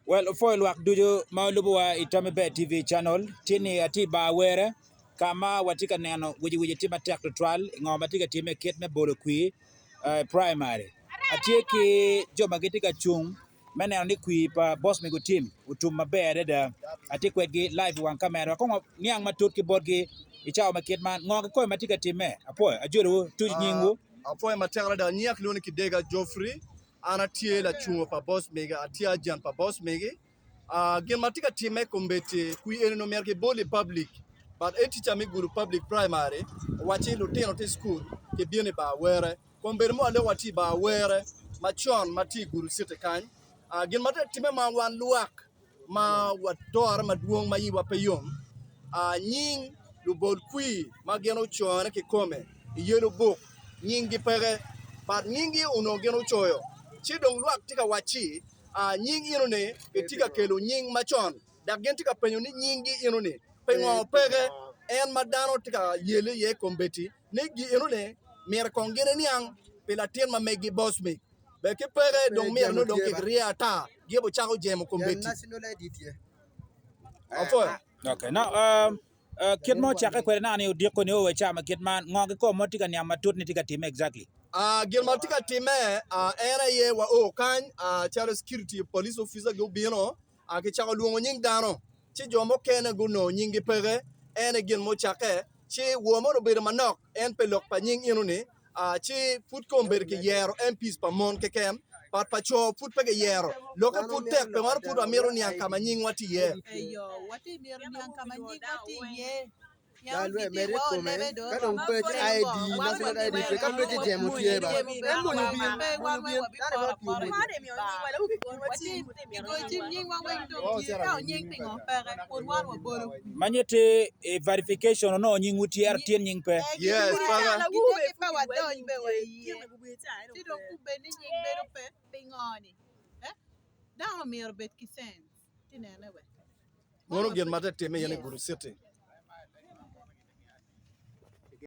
Well opwoyo lwak ducu ma olubowa i Tammy Bear TV channel. Tye ni atye i bar were ka ma watye ka neno wici wici tye matek tutwal i ngo ma tye ka timme kit me bolo kwir i primary. Atye ki jo ma gitye ka cung me neno ni kwir pa Boss Mego Tim otum maber adada. Atye kwedgi live i wang kamera. Kong waniang matut ki botgi i cawa ma kit man. Ngo kikome ma tye ka timme? Apwoyo. Ajolowu. Tuc nyingwu. Apwoyo matek adada. Nyinga kilwongo ni Kidega Geoffrey. An atye lacungo pa boss mega, atye agent pa boss megi. Gin ma tye ka timme kombeddi kwi eni onongo myero kibol i public but head teacher me Gulu public primary owacci lutino tye i cukul kibino i bar were. Kombeddi mo aloko watye i bar were macon ma tye i Gulu city kany. Gin ma tye ka timme ma wan lwak ma watore madwong ma iwa pe yom, nying lubol kwir ma gin ocone kikome i yellow book nyinggi peke but nyinggi onongo gin ocoyo ci dong lwak tye ka wacci nying enoni kitye ka kelo nying macon dok gin tye ka penyo ni nyinggi enoni pingo peke en ma dano tye ka yele iye kombeddi ni gi enoni myero kong gin eniang pi latin ma megi bosmic Bene ki peke dong myero nongo dong kik rye ata gin ocako jemo kombeddi. Apwoyo. Okay. Now, um, uh, kit ma ocakke kwede naka ni odiko ni o ca ma kit man ngo kikome mo tye ka niang matut ni tye ka timme exactly? Ah, gin ma tye ka timme ah, en aye wa o kany ah, calo security police officer gi obino ah, kicako lwongo nying dano ci jo mukene gunongo nyinggi peke en aye gin mucakke ci woo mono obedo manok en pe lok pa nying eno-ni ci pud kong obedo kiyero MPs pa mon keken but pa co pud pe kiyero lokke pud tek pe mano pud wamito niang ka ma nyingwa tye iye. Ma nyutti i verification onongo nyingwu tye ento tyen nying pe. Yes, paka. Mono gin ma te timme iye ni Gulu City.